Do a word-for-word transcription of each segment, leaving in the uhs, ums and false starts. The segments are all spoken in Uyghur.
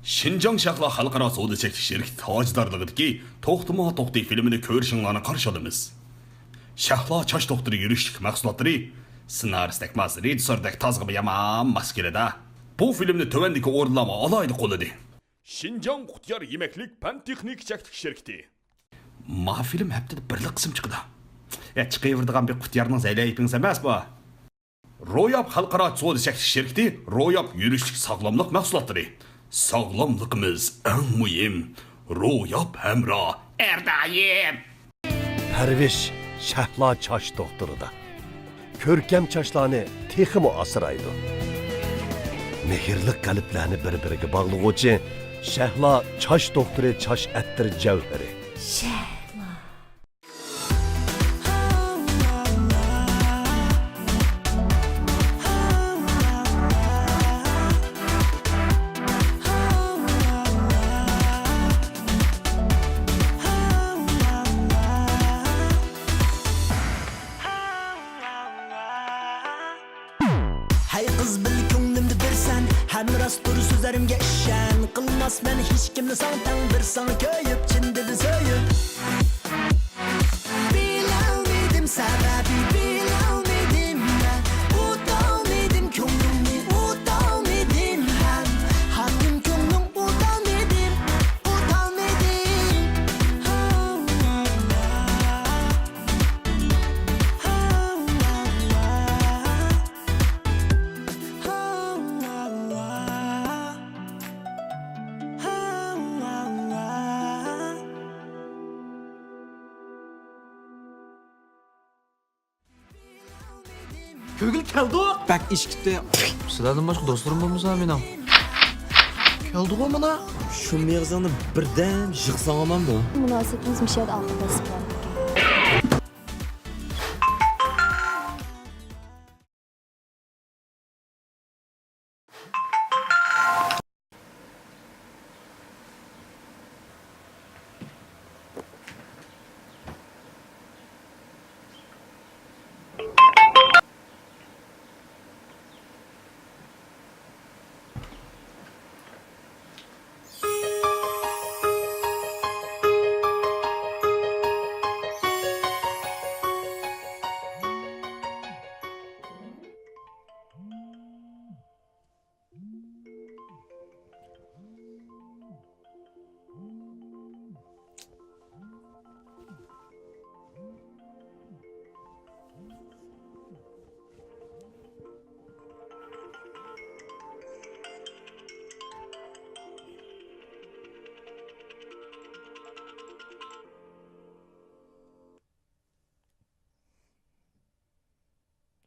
شىنجاڭ شەھلا خەلقئارا سودا چەكلىك شىركىتى تاجدارلىقىدىكى توختىما توختى فىلىمىنى كۆرۈشۈڭلارنى قارشى ئالىمىز. شەھلا چاچ دوختۇرى يۈرۈشلۈك مەھسۇلاتلىرى، سېنارىستەك ماس، رېژىسسوردەك تازىغا يامان ماس كېلىدۇ. بۇ فىلىمنى تۆۋەندىكى ئورۇنلارمۇ ئالاھىدە قوللىدى. شىنجاڭ قۇتيار يېمەكلىك پەن تېخنىكا چەكلىك شىركىتى. ما فىلىم ھەپتىدە بىرلا قىسىم چىقىدۇ. يا، چىقىۋېرىدىغان بىر قۇتيارنىڭ زەيلەيپىڭىز ئەمەس بۇ. روياپ خەلقئارا سودا چەكلىك شىركىتى، روياپ يۈرۈشلۈك ساغلاملىق مەھسۇلاتلىرى. ساغلاملىقىمىز ئەڭ مۇھىم. روياپ ھەمراھ ھەر دائىم. پەرۋىش شەھلا چاچ دوختۇرىدا. كۆركەم چاچلارنى تېخىمۇ ئاسرايدۇ. مېھىرلىك قەلبلەرنى بىر-بىرىگە باغلىغۇچى شەھلا چاچ دوختۇرى چاچ ئەتىر جەۋھىرى. شەھلا. ھەي قىز، بىل كۆڭلۈمدە بىرسەن، ھەم راست تۇر سۆزلىرىمگە ئىشەن. قىلماسمەن ھېچكىمنى ساڭا تەڭ، بىر ساڭا كۆيۈپ، چىن دىلدىن سۆيۈپ. بىلەلمىدىم سەۋەبى، بىلەلمىدىم مەن، ئۇتالمىدىم كۆڭلۈڭنى، ئۇتالمىدىم ھەم، ھەم كۆڭلۈڭ ئۇتالمىدىم، ئۇتالمىدىم. كۆرگىلى كەلدۇق. بەك ئېشىكتى. سىلەردىن باشقا دوستلىرىم بولمىسا مېنىڭ. كەلدىغۇ مانا. شۇ مېغىزىڭنى بىردەم يىغساڭ ئاماندۇ. مۇناسىۋىتىمىز مۇشۇ يەردە ئاخىرلاشسا بولىدىكەن.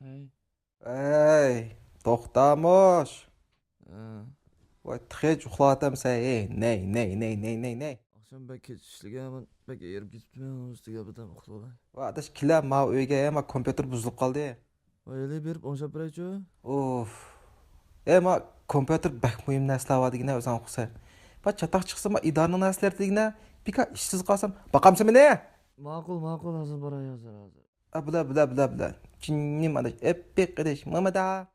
ھەي. ئەي، توختا موش. ھە. ۋاي، تېخىچە ئۇخلاۋاتامسەن، ھەي، نەي، نەي، نەي. ئاخشام بەك كەچ ئىشلىگەن، بەك ھېرىپ كېتىپتىمەن، ئۈستىگە بىردەم ئۇخلىۋالاي. ۋاي، ئاداش، كېلە، ماۋۇ ئۆيگە، ھە، ما كومپيۇتېر بۇزۇلۇپ قالدى. ۋاي، ھېلى بېرىپ ئوڭشاپ بېرەيچۇ. ئۇف. ئەي، ما كومپيۇتېر بەك مۇھىم نەرسىلەر بار دېگىنە، ئۆزۈڭ ئۇقىسەن. ما چاتاق چىقسا، ما ئىدارىنىڭ نەرسىلىرى دېگىنە، بىكار ئىشسىز قالسام، باقامسەن مېنى؟ ماقۇل، ماقۇل، ھازىر باراي، ھازىر، ھازىر. ئا، بىلە، بىلە، بىلە، بىلە. جېنىم ئاداش، ئەپپىق ئاداش، مامىدا.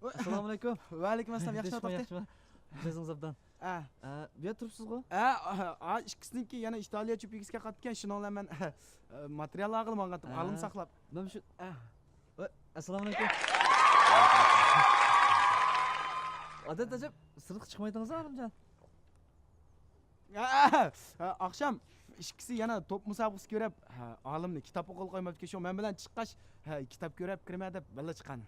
ئەسسالامۇئەلەيكۇم. ۋەئەلەيكۇم ئەسسالام، ياخشىمۇ، تەبىئەت؟ ياخشىمۇ. ئىشلىرىڭىز ئوبدان. ئە. ئە، بۇ يەردە تۇرۇپسىزغۇ؟ ئە، ئا، ئىككىسىنىڭكى يەنە ئىتالىيە چۆپىگىسىگە قاتىدىكەن، شۇنىڭ بىلەن مەن، ئە، ماتېرىيال ئالغىلى ماڭغانتىم، ئە، ئالىمنى ساقلاپ. مەن شۇ، ئە. ۋە، ئەسسالامۇئەلەيكۇم. ئادەت ئەجەب، سىرتقا چىقمايتىڭىز، ئالىمجان. ئاخشام ئىككىسى يەنە توپ مۇسابىقىسى كۆرۈپ، ئالىمنى كىتاب ئوقۇغىلى قويماپتىكەن، شۇ مەن بىلەن چىققاچ، ئىككى كىتاب كۆرۈپ كىرىمەن دەپ بىللە چىققان.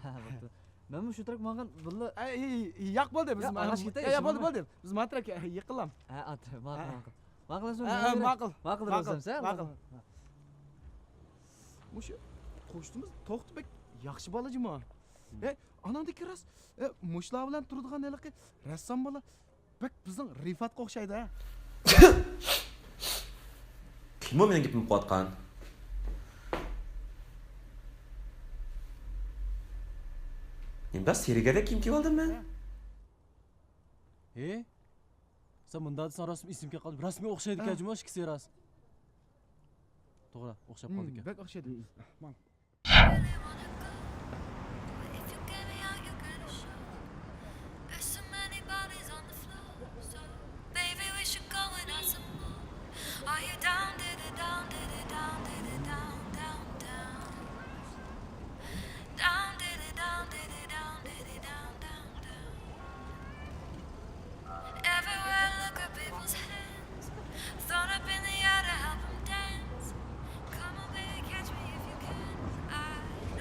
ھە، بوپتۇ. مەنمۇ شۇ تەرەپ ماڭغان بىللە. ئەي، ياق، بولدى، بىز ياق، ماڭغان ئاشۇ كېتەي، يا، بولدى، بولدى. بىز ماتراك يېقىنلام. ھە، ئاتىرى، ماقۇل، ھە. ماقۇل. ماقۇل، ھە، ماقۇل. ماقۇل، ماقۇل، ماقۇل. مۇشۇ قوشنىمىز توختى بەك ياخشى بالا جۇمۇ. ھە، ئاناڭدىكى راست، ئە، مۇشۇلار بىلەن تۇرىدىغان ھېلىقى رەسسام بالا بەك بىزنىڭ رىفاتقا ئوخشايدۇ، ھە؟ كىمۇ مېنىڭ گېپىمنى قىلىۋاتقان؟ نېمىنداق سېرىگەردەك كىيىم كىيىۋالدىم مەن؟ ھېي، سەن مۇنداق دېسەڭ راستمۇ ئېسىمگە كەپ قالدى. راستمۇ ئوخشايدىكەن جۇمۇ ئىككىسى راست. توغرا، ئوخشاپ قالدىكەن. بەك ئوخشايدۇ.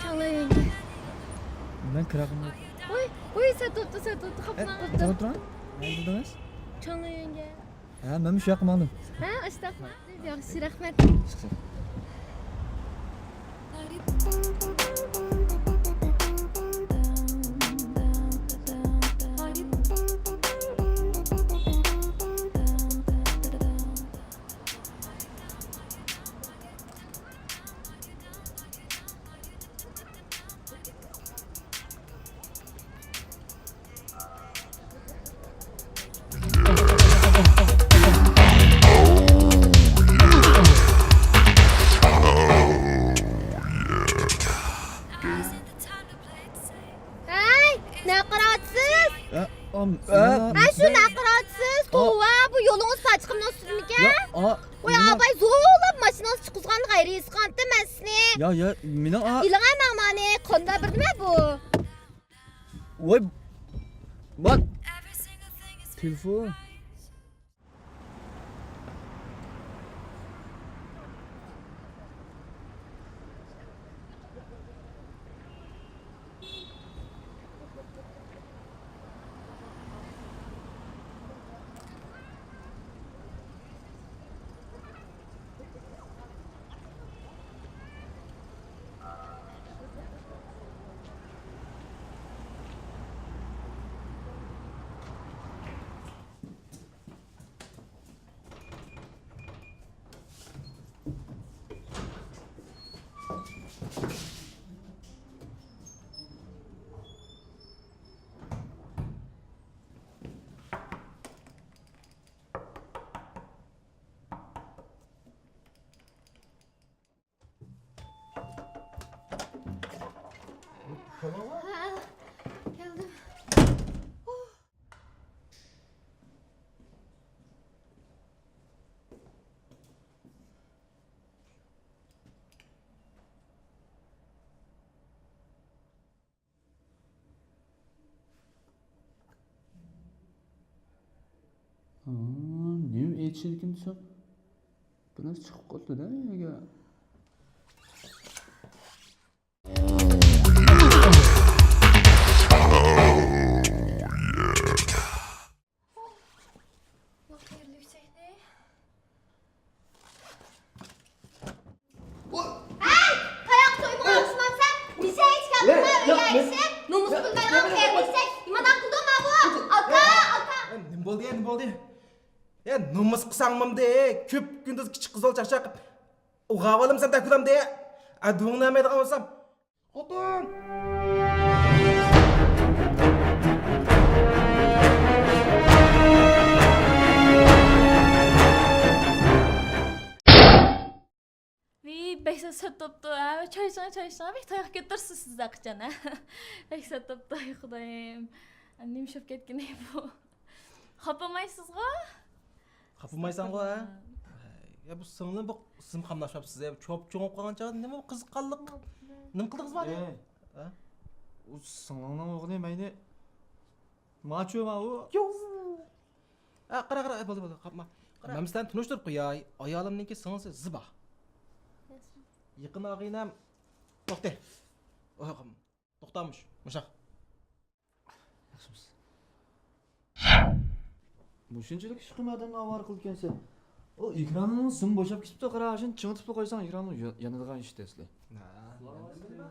چاڭلا يەڭگە. مەن كىراغىمنى. ۋوي، ۋوي، سەت بوپتۇ، سەت بوپتۇ، خاپا بولماڭ، بوپتۇ. تۇرۇڭ، تۇرۇڭ. نېمە دېدىڭىز؟ چاڭلا يەڭگە. ھە، مەن شۇ ياققا ماڭدىم. ھە، ئاشتاقمۇ؟ ياخشى، رەھمەت. ھەي، نەققە قاراۋاتىسىز؟ ھە، ئام، ھە، شۇ نەققە قاراۋاتىسىز؟ توۋا، بۇ يولىڭىز پاچىقىمنىڭ ئۈستىدىمىكەن؟ ۋاي، ئاباي زورلاپ ماشىنىڭىزنى چىققۇزغان، غەيرىي ھېس قىلغانتىم مەن سىزنى. يا، يا، مېنىڭ ئا- ئېلىڭە ماڭا مانى، قانداق بىر نېمە بۇ؟ ۋاي، بار. تېلېفون. ھە، كەلدىم. ھا، نېمە ئېيتىشىدىكىن دېسەم، بىراز چىقىپ قاپتۇ-دە يەرگە. ھەي، تاياق سويمىغان ئوخشىمامسەن؟ نېچە ئىچكەن تۇرما ئۆيگە ئەگىشىپ، نومۇس بىلمەيدىغان قېرىنداشتەك نېمانداق قىلدىڭ ماۋۇ؟ ئاكا، ئاكا! نېمە بولدى، نېمە بولدى؟ يا، نومۇس قىلساڭ بولدى، كۈپ كۈندۈز كىچىك قىزنى چاقچاق قىلىپ ئۇغاۋالامسەن دەپ كۈلەمدى. ئە، دۈڭلەمەيدىغان بولسام. خوتۇن! ۋىي، بەك سەت بوپتۇ، ھە؟ چاي ئىچىڭ، چاي ئىچىڭ، بەك تاياق كۆتۈرسىز سىز ھەقىچان، ھە؟ بەك سەت بوپتۇ، ئاي خۇدايىم. نېمە ئىش بولۇپ كەتكىنى بۇ؟ خاپىمايسىزغۇ؟ خاپىمايسەنغۇ، ھە؟ يا، بۇ سىڭلىم، بۇ سىزمۇ قاملاشماپسىز، يا، چوپ-چوڭ بولۇپ قالغان چاغدا نېمە بۇ قىزىققانلىقمۇ؟ نېمە قىلدىڭىز مانا؟ ئەي. ھە؟ ئۇ سىڭلىڭنىڭ ئوغلى مەينى ماچۇ ماۋۇ. يو. ھە، قارا، قارا، بولدى، بولدى، قاپما. قارا. مەن سىلەرنى تونۇشتۇرۇپ قوياي. ئايالىمنىڭكى سىڭلىسى زىبا. يېقىن ئاغىنەم. توختى. توختامۇش، مۇشاق. ياخشىمۇسىز؟ مۇشۇنچىلىك ئىشقىمۇ ئادەمنى ئاۋارە قىلىدىكەنسەن. ئۇ ئېكراننىڭ سىمى بوشاپ كېتىپتۇ، قارا، شۇنى چىڭىتىپلا قويساڭ، ئېكرانمۇ يا-، يانىدىغان ئىش ئەسلى.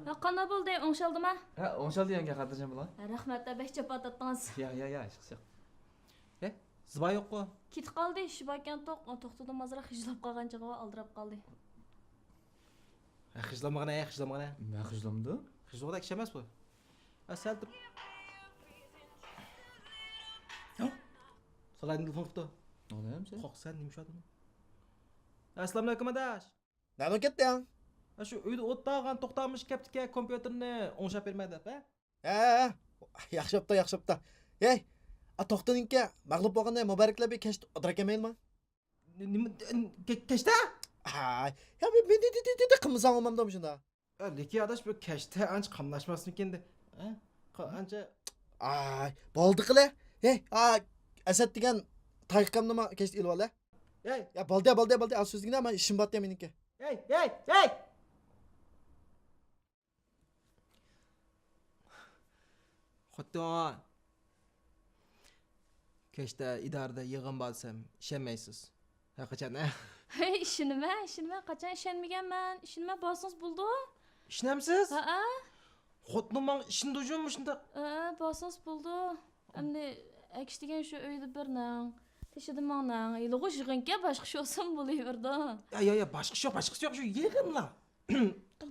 ھە، قانداق بولدى؟ ئوڭشالدىما؟ ھە، ئوڭشالدى يەڭگە، خاتىرجەم بولۇڭ. ھە، رەھمەت، بەك جاپا تارتتىڭىز. يا، يا، يا، ھېچقىسى يوق. ھە، زىبا يوققۇ؟ كېتىپ قالدى، ئىشى باركەن توق-، توختىدىن ئازراق خىجىللاپ قالغان چېغى ئالدىراپ قالدى. ھە، خىجىللانمىغىنە، خىجىللانمىغىنە. نە خىجىللامدۇ؟ خىجىللىغۇدەك ئىش ئەمەس بۇ. ھە، سەل تۇر. ھە؟ سالايدىن تېلېفون قىپتۇ. نېمە دەيمسەن؟ قورقسەن، نېمە ئىش ئادىمى؟ ئەسسالامۇئەلەيكۇم، ئاداش. نەدىن كەتتىڭ؟ ھە، شۇ ئۆيدە ئولتۇرغان توختامىش كەپتىكەن، كومپيۇتېرنى ئوڭشاپ بېرىمەن دەپ، ھە؟ ھە، ھە، ھە. ياخشى بوپتۇ، ياخشى بوپتۇ. ھەي، ئا، توختىنىڭكى مەغلۇپ بولغاندا مۇبارەكلەپ بىر كەچتە ئولتۇراپ كەلمەيلىما؟ نېمە، كەچتە؟ ھاي، يا، مېنى دېدى، دېدى، دېدى، قىلمىساڭ بولمامدۇ مۇشۇنداق؟ لېكىن ئاداش، بۇ كەچتە ئانچە قاملاشماسمىكىن دە. ھە؟ ئانچە. ئاي، بولدى قىلە. ھەي، ئا، ئەسەت دېگەن تايىقامنىمۇ كەچتە ئېلىۋال، ھە؟ ھەي. يا، بولدى، بولدى، بولدى. ئاز سۆزلىگىنە، مانا ئىشىم بار دە مېنىڭكى. ھەي، ھەي، ھەي! خوتۇن، كەچتە ئىدارىدە يىغىن بار دېسەم، ئىشەنمەيسىز. ھەقىچان، ھە؟ ھەي، ئىشىنىمەن، ئىشىنىمەن. قاچان ئىشەنمىگەنمەن؟ ئىشىنىمەن، بارسىڭىز بولىدۇ. ئىشىنەمسىز؟ ھەئە. خوتۇنۇم ماڭا ئىشىنىدۇ جۇمۇ شۇنداق. ھەئە، بارسىڭىز بولىدۇ. ئەمدى ئەكىشتىگەن شۇ ئۆيدە بىرنىڭ، تېشىدا مىڭنىڭ. ھېلىغۇ يىغىنكەن، باشقا ئىش بولسىمۇ بولۇۋېرىدۇ. يا، يا، يا، باشقا ئىش يوق، باشقىسى يوق، شۇ يىغىنلا.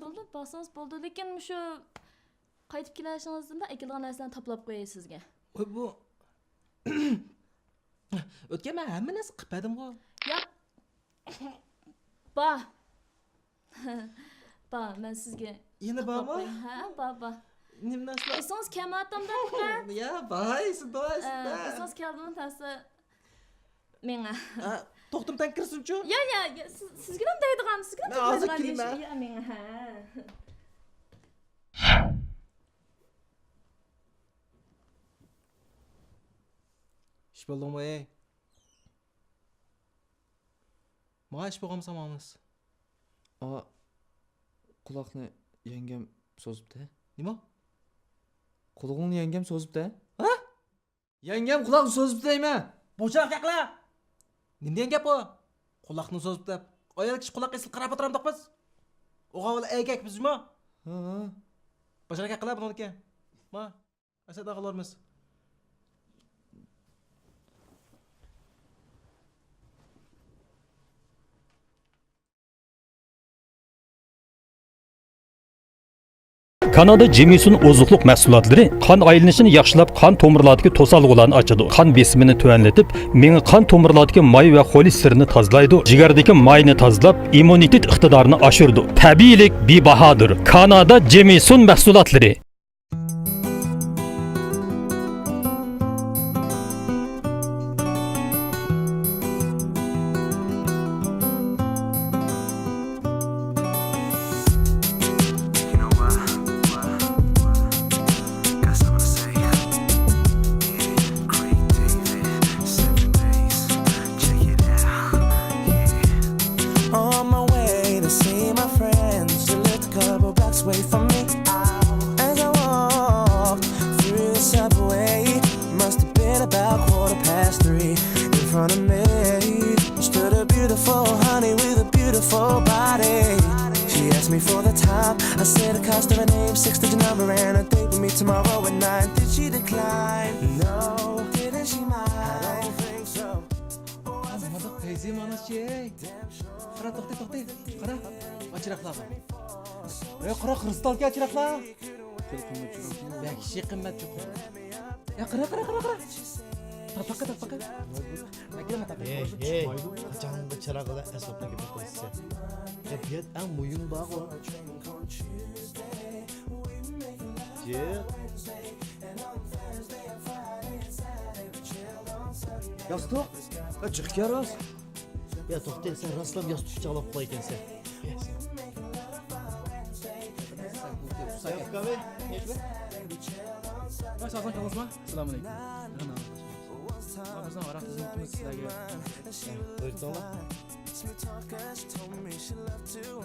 بولدى، بارسىڭىز بولدى. لېكىن مۇشۇ قايتىپ كېلىشىڭىزدىن ئەكېلىدىغان نەرسىلەرنى تاپىلاپ قوياي سىزگە. ۋاي، بۇ ئۆتكەن مەن ھەممە نەرسە قىلىپ بەردىمغۇ. ياق. بار. بار، مەن سىزگە. يەنە بارمۇ؟ تاپىلاپ قوياي. ھە، بار، بار. نېمە نەرسىلەر؟ ئېسىڭىز كەلمەيۋاتامدۇ، ئۇكا؟ يا، بار، ئېسىمدە بار، ئە، ئېسىمدە. ئېسىڭىز كەلدىمۇ تەسە. مېڭە. ئە، توختىمۇ تەڭ كىرسۇنچۇ؟ يا، يا، يا، سىز، سىزگىلا دەيدىغان، سىزگىلا مەن ھازىر دەيدىغان كېلىمەن. يا، مېڭە، ھە. ئىش بولدىڭمۇ، ئەي؟ ماڭا ئىش بولغانمىسا ماڭىمىز. ئا، قۇلاقنى يەڭگەم سوزۇپتۇ. نېمە؟ قۇلىقىڭنى يەڭگەم سوزۇپتۇ. ھە؟ يەڭگەم قۇلاقنى سوزۇپ دەيمەن. بوشاق گەپلە. نېمە دېگەن گەپ ئۇ؟ قۇلاقنى سوزۇپ دەپ. ئايال كىشى قۇلاق ئېسىل قاراپ ئولتۇرامدۇق بىز؟ ئوغا بالا ئەگەك بىزمۇ؟ ھە، ھە. باشقا گەپ قىلە بۇنىڭدىكى. ما. ئەسەت ئاغىلارمىز. كانادا جېمىسون ئوزۇقلۇق مەھسۇلاتلىرى قان ئايلىنىشىنى ياخشىلاپ، قان تومۇرلاردىكى توسالغۇلارنى ئاچىدۇ، قان بېسىمىنى تۆۋەنلىتىپ، مېڭە قان تومۇرلاردىكى ماي ۋە خولېستېرىننى تازىلايدۇ، جىگەردىكى ماينى تازىلاپ، ئىممۇنىتېت ئىقتىدارىنى ئاشۇرىدۇ. تەبىئىيلىك بىباھادۇر. كانادا جېمىسون مەھسۇلاتلىرى. On my way to see my friends, you lived a couple blocks away from me. As I walked through the subway, must have been about quarter past three. In front of me stood a beautiful honey with a beautiful body. She asked me for the time. I said the cost of a name, six-digit number, and a date with me tomorrow at nine. Did she decline? No. Didn't she mind? I don't think so. Oh, I was مانا قىزى مانا شەي. قارا، توختى، توختى. قارا. ئاچىراقلار بار. ئەي، قارا، كرىستالكى ئاچىراقلار. بەك قىممەت چوقۇم. يا، قارا، قارا، قارا، قارا. تاپاققا، تاپاققا. ئەكىلمە تاپاققا. ھەي، ھەي. قاچانغى چىراغ بىلەن ئەسۋابنى گەپ قىلىسىز. يا، بۇ يەردە ئەڭ مۇھىم بارغۇ. ياق. ياستۇق؟ ھە، جىق ئىكەن راست. يا، توختى، سەن راسلا ياستۇق قۇچاقلاپ قويغان ئىكەنسەن. ياق، ئۇكام. ۋاي، ساغ بولۇڭ، كەڭلىسىما؟ ئەسسالامۇ ئەلەيكۇم. بىزنىڭ ھاراق خىزمىتىمىز سىلەرگە. بۇيرۇڭلار.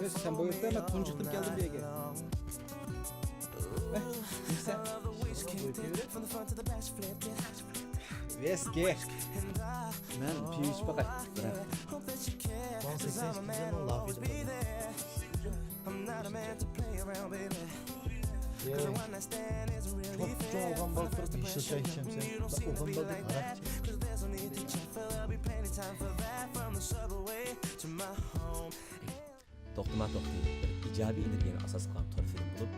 بىز سەن بۇيرۇسا، مەن تۇنجۇقتىن كەلدىم بۇ يەرگە. ۋىسكى. مەن پىۋا ئىچىپ باقاي. بىراق. چوڭ، چوڭ ئوغان بالا تۇرۇپ يېشىل چاي ئىچەمسەن؟ ئوغان بالا دەپ ھاراق ئىچەي. توختىما توختى بىر ئىجابىي ئېنېرگىيەنى ئاساس قىلغان تور فىلىم بولۇپ،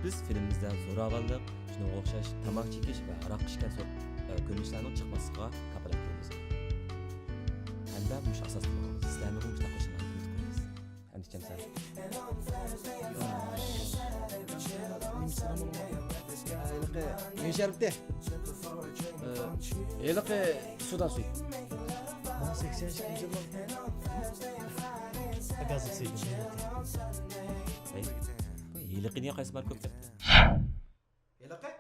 بىز فىلىمىمىزدە زوراۋانلىق، شۇنىڭغا ئوخشاش تاماكا چېكىش ۋە ھاراق ئىچكەن سورت، ئە، كۆرۈنۈشلەرنىڭ چىقماسلىقىغا كاپالەتلىك قىلىمىز. ھەمدە مۇشۇ ئاساستا باقىمىز. سىلەرنىڭمۇ مۇشۇنداق قىلىشىڭلارنى ئۈمىد قىلىمىز. ئەمدى كەمسەن. ھېلىقى نېمە شەربىتى؟ ئە، ھېلىقى سودا سۈيى. ماڭا سەكسەن ئىككىنچى يىل. گازلىق سۈيى. ھېلىقى دېگەن قايسى ماركا بولۇپ كەتتى؟ ھېلىقى؟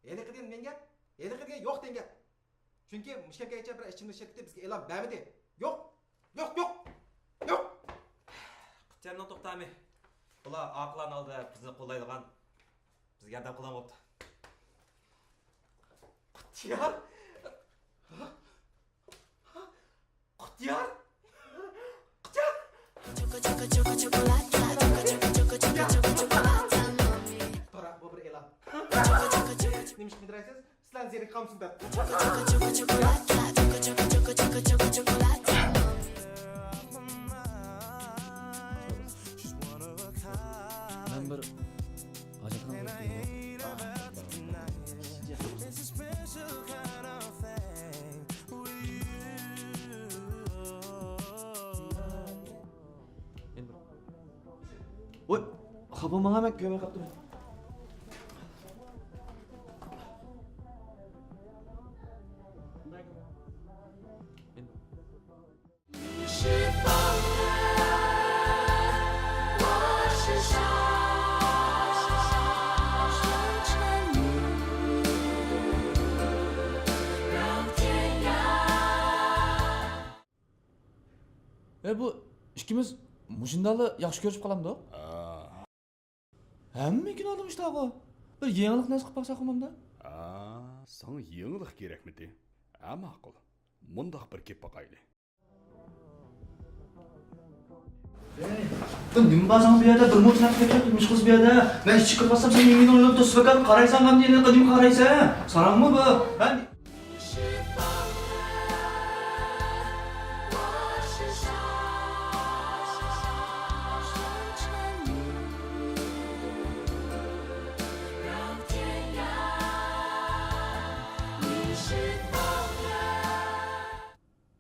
ھېلىقى دېگەن مېنىڭ گەپ، ھېلىقى دېگەن يوق دېگەن گەپ. چۈنكى مۇشۇ كەمگىچە بىر ئىچىملىك شىركىتى بىزگە ئېلان بەرمىدى. يوق! يوق، يوق! يوق! قۇتىيارنىڭ توختامى. بۇلار ئاقىلانە ھالدا بىزنى قوللايدىغان، بىزگە ياردەم قىلغان بوپتۇ. قۇتىيار؟ قۇتىيار؟ قۇتىيار؟ قارا، بۇ بىر ئېلان. نېمىشقا مىدىرايسىز؟ سىلەرنى زېرىكىپ قالمىسۇن دەپ. مەن بىر ھاجەتخانىغا كىرىپ كېلەي. ۋوي، خاپا بولماڭ، مەن كۆرمەي قاپتىمەن. ئە، بۇ ئىككىمىز مۇشۇنداقلا ياخشى كۆرۈشۈپ قالامدۇق؟ ھەممە كۈنى ئادەم ئىشتاغۇ. بىر يېڭىلىق نەرسە قىلىپ باقساق بولمامدا؟ ئا، ساڭا يېڭىلىق كېرەكمىدى؟ ھە، ماقۇل. مۇنداق بىر گەپ باقايلى. ئەي، بۇ نېمە بار ساڭا بۇ يەردە؟ بىر مۇنچە نەرسە كۆتۈرۈپ نېمە قىلىسەن بۇ يەردە؟ مەن ئىچىگە كىرىپ بارسام، سەن مېنى ئۇنىڭ توسۇپ ئەكەپ قارايسەن، غەمدىن قىلىپ قارايسەن. ساراڭمۇ بۇ؟ ھە؟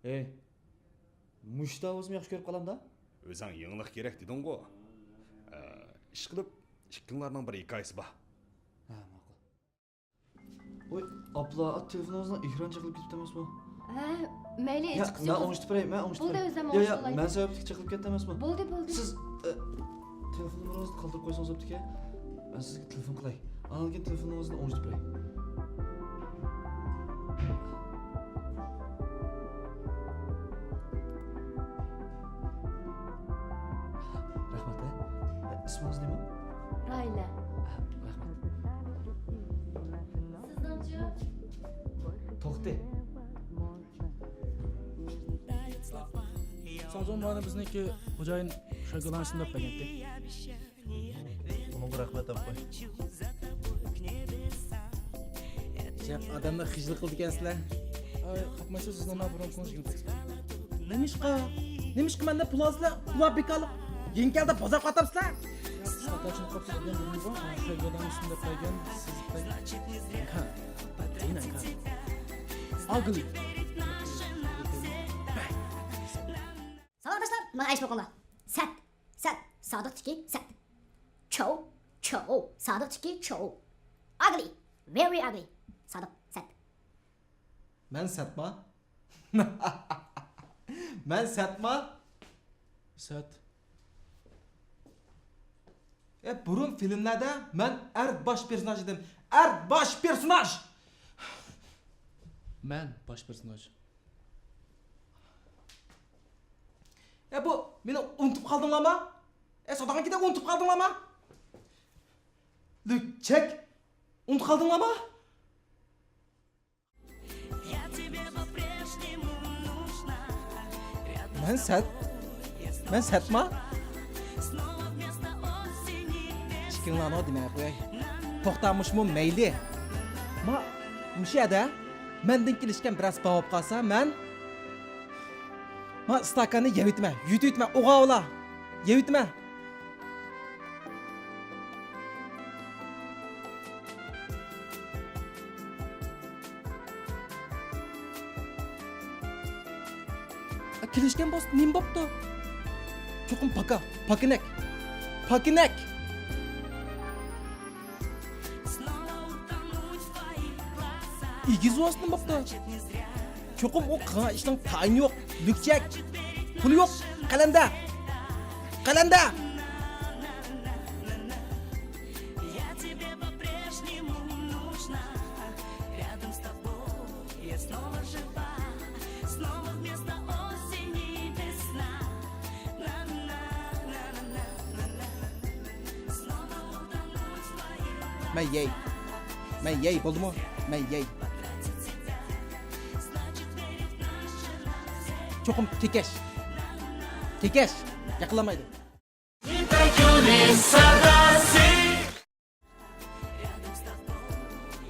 ئەي، مۇشۇ تاۋۇزنى ياخشى كۆرۈپ قالامدا؟ ئۆزۈڭ يېڭىلىق كېرەك دېدىڭغۇ؟ ئە، ئىشقىلىپ، ئىككىڭلارنىڭ بىر ھېكايىسى بار. ھە، ماقۇل. ۋوي، ئابلا، تېلېفونىڭىزنىڭ ئېكرانى چېقىلىپ كېتىپتۇ ئەمەسمۇ؟ ھە، مەيلى، يا، ھېچقىسى مەن يوق. ئوڭشىتىپ بېرەي، مەن ئوڭشىتىپ بولدى، بېرەي. ئۆزۈم يا، يا، ئوڭشىتىپ ئالاي. مەن سەۋەبلىك چېقىلىپ كەتتى ئەمەسمۇ؟ بولدى، بولدى. سىز، ئە، تېلېفون نومۇرىڭىزنى قالدۇرۇپ قويسىڭىز بوپتىكەن. مەن سىزگە تېلېفون قىلاي. ئاندىن كېيىن تېلېفون نومۇرىڭىزنى ئوڭشىتىپ بېرەي. رەھمەت، ھە. ئىسمىڭىز نېمە؟ راھىلە. ھە، رەھمەت. سىزنىڭچۇ؟ توختى. سازون مانا بىزنىڭكى خوجايىن شاگىلان شۇنداق بەرگەنتى. ئۇنىڭغا رەھمەت ئاپا. جەپ ئادەمنى خىجىل قىلىدىكەنسىلەر. ئاي، قاتمايسىز، سىزنىڭ مانا بۇرۇنقىڭىز يىگىرمە سەككىز. نېمىشقا؟ نېمىشقا مەندە پۇل ئالسىلەر؟ پۇللار بىكارلىق. يېڭى كەلدى، بازار قاتامسىلەر. شۇ ئادەمنى قوپسا بىلگەن بولدىڭىزغۇ، شۇ ئادەمنى شۇنداق بەرگەن، سىز بەرگەن. ئاگلى. ساۋاقداشلار، ماڭا ئەگىشىپ ئوقۇڭلار. سەت، سەت، سادىقتىكى سەت. چوۋ، چوۋ، سادىقتىكى چوۋ. ئاگلى، ۋېرى ئاگلى. سادىق، سەت. مەن سەتما؟ مەن سەتما؟ سەت. ئە، بۇرۇن فىلىملەردە مەن ئەر باش پېرسوناژ ئىدىم. ئەر باش پېرسوناژ! مەن باش پېرسوناژ. ئە، بۇ مېنى ئۇنتۇپ قالدىڭلارما؟ ئە، ساداقەنكىدە ئۇنتۇپ قالدىڭلارما؟ لۈكچەك! ئۇنتۇپ قالدىڭلارما؟ مەن سەت؟ مەن سەتما؟ ئىككىڭلارنىڭ دېمەي قوياي. توختا، مۇشۇمۇ مەيلى. ما، مۇشۇ يەردە مەندىن كېلىشكەن بىرەرسى بار بولۇپ قالسا، مەن، ما، ئىستاكاننى يەۋېتىمەن، يۇتۇۋېتىمەن، ئوغاۋلا، يەۋېتىمەن. كېلىشكەن بولسا نېمە بوپتۇ؟ چوقۇم پاكا، پاكىنەك، پاكىنەك. ئېگىز بولسا نېمە بوپتۇ؟ چوقۇم ئۇ قىلغان ئىشنىڭ تايىنى يوق، لۈكچەك، پۇلى يوق، قەلەندەر، قەلەندەر. مەن يەي. مەن يەي، بولدىمۇ؟ مەن يەي. چوقۇم كېكەش. كېكەش. ياقىلامايدۇ.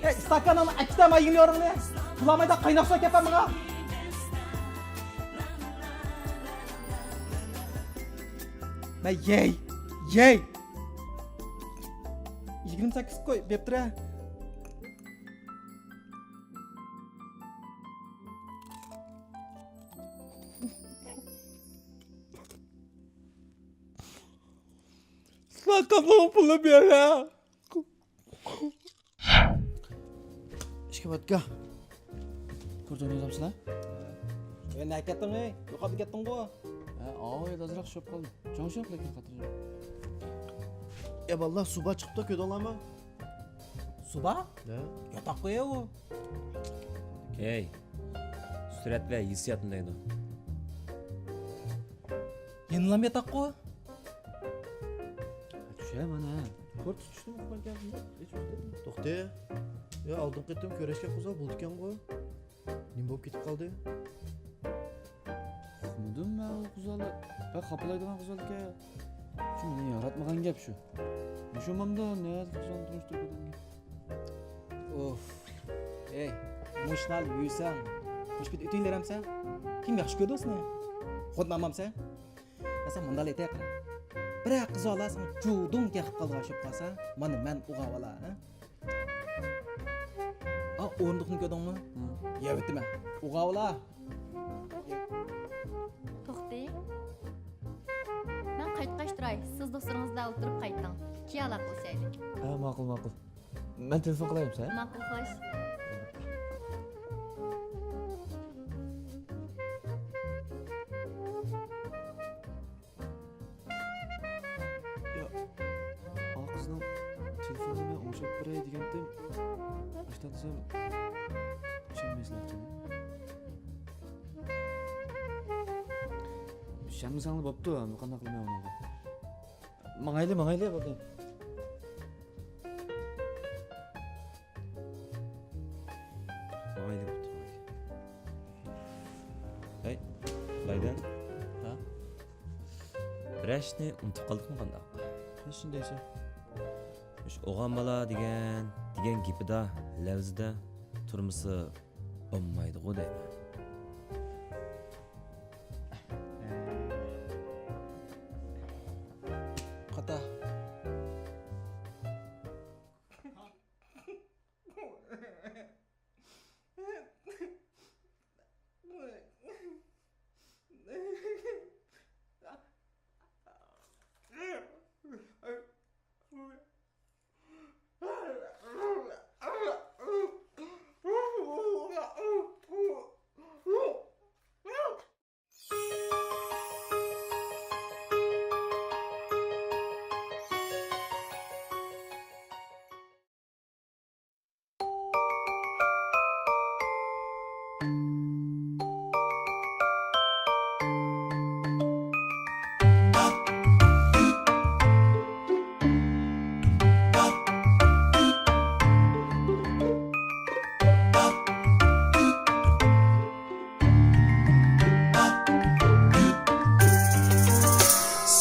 ئەي، ئىستاكانىڭنى ئەكىتەمە يىڭنىيورۇڭنى. بۇلامايدا قايناق سۇ كەپە ماڭا. مەن يەي، يەي. يىگىرمە سەككىز قوي، بېپتىرە. ئىسلاكاننىڭ پۇلى بېرە. ئىككى ۋودكا. كورت ئوينايسىلەر؟ ئەي، نەگە كەتتىڭ، ئەي؟ يوقاپ كەتتىڭغۇ؟ ھە، ئاۋۇ ئازراق شوپ قالدىم. چوڭ شوپ، لېكىن خاتىرجەم. ئە، بالىلار، سۇبا چىقىپتۇ، كۆردۈڭلارمۇ؟ سۇبا؟ ھە. ياتاققۇ ئۇ. ھەي، سۈرئەت ۋە ھېسسىياتنى دەيدۇ. يەنىلام ياتاققۇ؟ چۈشە مانا. كورت چۈشتىمۇ ئۇخلىغان؟ توختى. يا، ئالدىنقى قېتىم كۆرۈشكەن قىزلار بولىدىكەنغۇ. نېمە بولۇپ كېتىپ قالدى؟ ئۇقمىدىم مەن ئۇ قىزلارنى. بەك خاپىلايدىغان قىزلاركەن. شۇ مېنى ياراتمىغان گەپ شۇ. مۇشۇ مامدا نەدىكى قىزلارنى تونۇشتۇرۇپ بېرىدىكەن. ئوف. ئەي، مۇشۇنال يۈرسەڭ، مۇشۇ پېتى ئۆتۈۋېرەمسەن؟ كىم ياخشى كۆرىدۇ سېنى؟ خوتۇن ئالمامسەن؟ مەسىلەن، مۇنداق ئېيتاي قارا. بىرەر قىز بالا ساڭا جۇدۇڭ كېقىپ قالىدىغان ئىش بولۇپ قالسا، مانا مەن ئۇغا بالا، ھە؟ ئا، ئورۇندۇقنى كۆردۈڭمۇ؟ ھە. يەۋېتىمەن. ئۇغا بالا. توختى. مەن قايتقاچ تۇراي. سىز دوستلىرىڭىز بىلەن ئولتۇرۇپ قايتىڭ. كېيىن ئالاقىلىشايلى. ھە، ماقۇل، ماقۇل. مەن تېلېفون قىلايمۇ ساڭا؟ ماقۇل، خوش. يا، ئا قىزنىڭ تېلېفونىنى مەن ئوڭشاپ بېرەي دېگەنتىم. ئاشتان دېسەم، ئىشەنمەيسىلەر ئىكەن. ئىشەنمىسەڭلار بوپتۇ، قانداق قىلىمەن ئۇنىڭغا؟ ماڭايلى، ماڭايلى، بولدى. ماڭايلى بوپتۇ، ماڭايلى. ھەي، لايدىن. ھە؟ بىرەر ئىشنى ئۇنتۇپ قالدۇقمۇ قانداق؟ نېمىشقا دەيسەن؟ مۇشۇ ئوغان بالا دېگەن، دېگەن گېپىدا، لەۋزىدە تۇرمىسا بولمايدىغۇ دەيمەن. خاتا.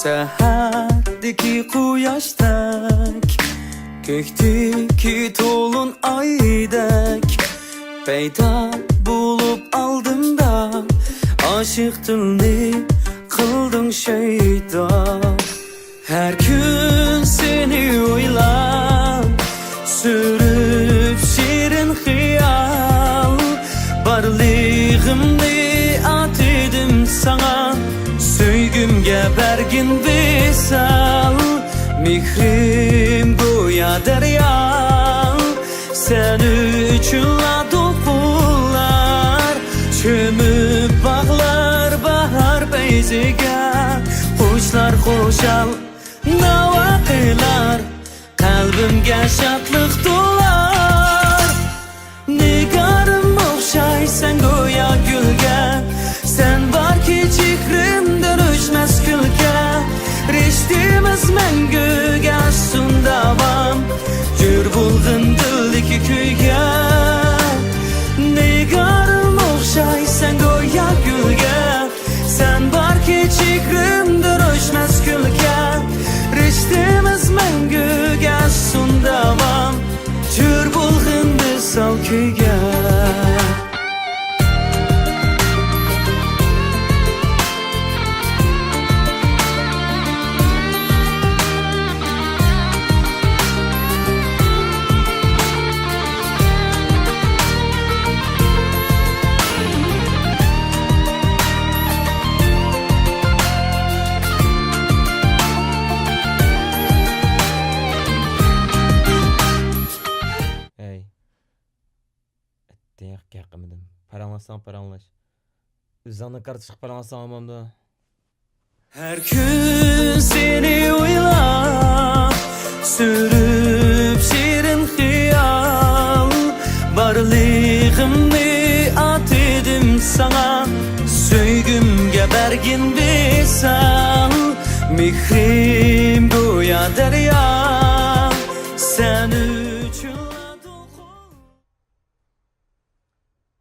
سەھەردىكى قۇياشتەك، كۆكتىكى تولۇن ئايدەك، پەيدا بولۇپ ئالدىمدا، ئاشىق دىلنى قىلدىڭ شەيدا. ھەر كۈن سېنى ئويلاپ، سۈرۈپ شېرىن خىيال، بارلىقىمنى ئاتىدىم ساڭا. بەرگىن ۋىسال، مېھرىم گويا دەريا. سەن ئۈچۈنلا دولقۇنلار چۆمۈپ باغلار باھار پەيزىگە. قۇشلار خۇشال ناۋا قىلار، قەلبىمگە شادلىق تولار. نىگارىم ئوخشايسەن گويا گۈلگە، سەن باركى چېھرىمدە ئۆچمەس كۈلكە. رىشتىمىز مەڭگۈگە ئاشسۇن داۋام، جۆر بولغىن دىلدىكى كۈيگە. نىگارىم ئوخشايسەن گويا گۈلگە، سەن باركى چېھرىمدە ئۆچمەس كۈلكە. رىشتىمىز مەڭگۈگە ئاشسۇن داۋام، جۆر بولغىن ۋىسال كۈيگە. ھەي. ئەتتىڭ ياق گەپ قىلمىدىم. پاراڭلاشساڭ پاراڭلاش. ئۆزۈڭنىڭ كارتىسىغا پاراڭلاشساڭ بولمامدۇ؟ ھەر كۈن سېنى ئويلاپ، سۈرۈپ شېرىن خىيال، بارلىقىمنى ئاتىدىم ساڭا، سۆيگۈمگە بەرگىن ۋىسال، مېھرىم گويا دەريا، سەن ئۈچۈنلا دولقۇن.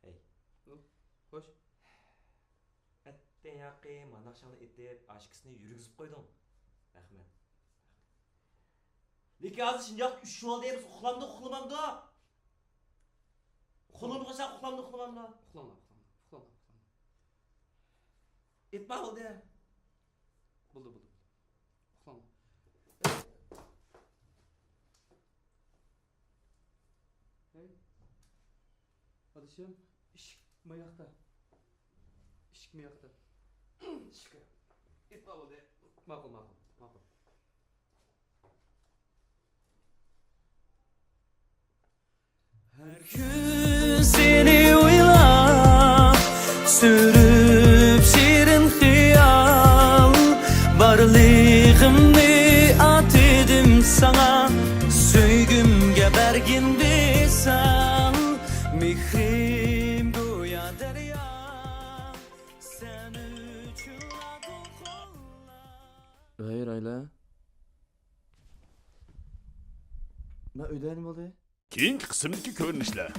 ھەي. خوش. ئەتتىڭ ياقى، مانا ئاخشاملا ئېتىپ، ئاشىكىسىنى يۈرگۈزۈپ قويدۇڭ. رەھمەت. لېكىن ھازىر شۇنداق ئۈچ بولدى، بىز ئۇخلامدۇ، ئۇخلىمامدۇ؟ ئۇخلىمىغۇچە ئۇخلامدۇ، ئۇخلىمامدۇ؟ ئۇخلاملا، ئۇخلاملا، ئۇخلاملا، ئۇخلاملا. ئېيتما بولدى. بولدى، بولدى، بولدى. ئۇخلاملا. ھەي. ئادىشىم، ئىشىك ماياقتا. ئىشىك ماياقتا. ئىشىك. ئېيتما بولدى. ماقۇل، ماقۇل، ماقۇل. ھەر كۈن سېنى ئويلاپ، سۈرۈپ شېرىن خىيال، بارلىقىمنى ئاتىدىم ساڭا، سۆيگۈمگە بەرگىن ۋىسال، مېھرىم گويا دەريا، سەن ئۈچۈنلا دولقۇنلار. ۋەي رايلا. مەن ئۆيدە نېمە بولدى؟ كېيىنكى قىسىمدىكى كۆرۈنۈشلەر.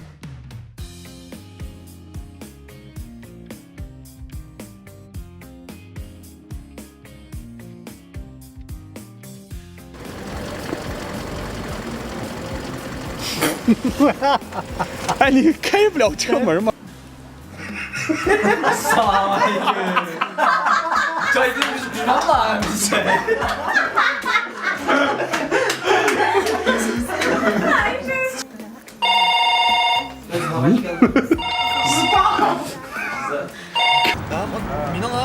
أني كيف لو تكمر ما สวัสดีครับ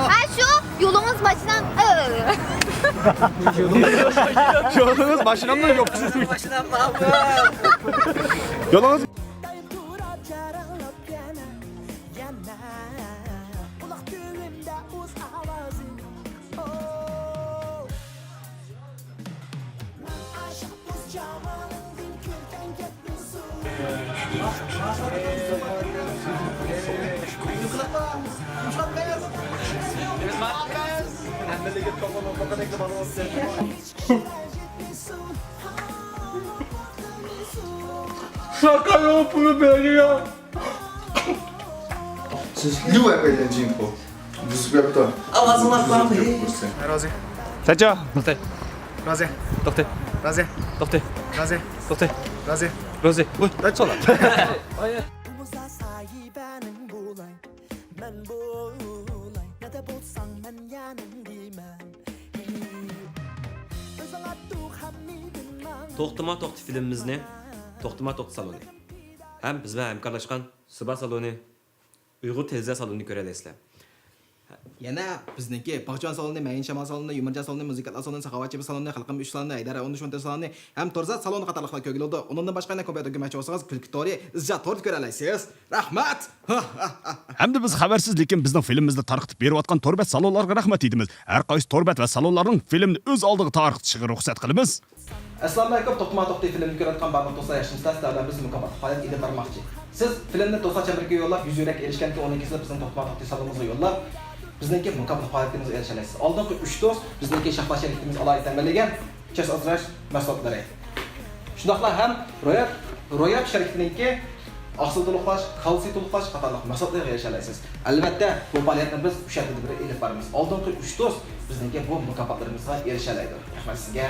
ھە، شۇ، يولىڭىز ماشىنام، يولىڭىز ماشىنامنى يوق. يولىڭىز شاكا يوق بۇنى بېرىيا. سىز ليۇ ئەپەيدىن جىڭخۇ. بۇزۇپ ياپتۇ. ئاۋازىڭلار بارمۇ؟ رازى. تەچا. توختاي. رازى. توختاي. رازى. توختاي. رازى. توختاي. رازى. رازى. ۋوي. دەچولا. بولمىسا ساھىبەنىڭ بولاي، مەن بولاي، نەدە بولساڭ مەن يانىڭدىمەن. توختىما توختى فىلىمىمىزنى توختىما توختى سالونى ھەم بىز بىلەن ھەمكارلاشقان سىبا سالونى، ئۇيغۇر تېلېۋىزىيە سالونىنى كۆرەلەيسىلەر. يەنە بىزنىڭكى باغچىۋان سالونى، مەيىن شامال سالونى، يۇمۇرجان سالونى، مۇزىكانتلار سالونى، ساخاۋەتچى سالونى، خەلقىم ئۈچ سالونى، ھەيدەر ئون ئۈچ مونتاژ سالونى ھەم تورزات سالونى قاتارلىقلار كۆرگىلى بولىدۇ. ئۇنىڭدىن باشقا يەنە كومپيۇتېرگە مەشغۇل بولسىڭىز، كۈلكە تورى، ئىزچال توردا كۆرەلەيسىز. رەھمەت! ھەمدە بىز خەۋەرسىز، لېكىن بىزنىڭ فىلىمىمىزنى تارقىتىپ بېرىۋاتقان توربەت سالونلارغا رەھمەت ئېيتىمىز. ھەر قايسى توربەت ۋە سالونلارنىڭ فىلىمنى ئۆز ئالدىغا تارقىتىشىغا رۇخسەت قىلىمىز. ئەسسالامۇئەلەيكۇم، توختىما توختى فىلىمنى كۆرۈۋاتقان بارلىق دوستلار ياخشىمۇسىلەر؟ سىلەر بىلەن بىز مۇكاپاتلىق پائالىيەت ئېلىپ بارماقچى. سىز فىلىمنى دوستلار چەمبىرىكىگە يوللاپ، يۈز يۈرەك ئېرىشكەندىن كېيىن ئۇنىڭ كېسىلى بىزنىڭ توختىما توختى سالونىمىزغا يوللاپ، بىزنىڭكى مۇكاپاتلىق پائالىيىتىمىزگە ئېرىشەلەيسىز. ئالدىنقى ئۈچ دوست بىزنىڭكى شاھلار شىركىتىمىز ئالاھىدە تەمىنلىگەن چەش ئازدۇرۇش مەھسۇلاتلىرى. شۇنداقلا ھەم رويال، رويال شىركىتىنىڭكى ئاقسىل تولۇقلاش، كالتسىي تولۇقلاش قاتارلىق مەھسۇلاتلىرىغا ئېرىشەلەيسىز. ئەلۋەتتە، بۇ پائالىيەتنى بىز ئۈچ ھەپتىدە بىر ئېلىپ بارىمىز. ئالدىنقى ئۈچ دوست بىزنىڭكى بۇ مۇكاپاتلىرىمىزغا ئېرىشەلەيدۇ. رەھمەت سىزگە.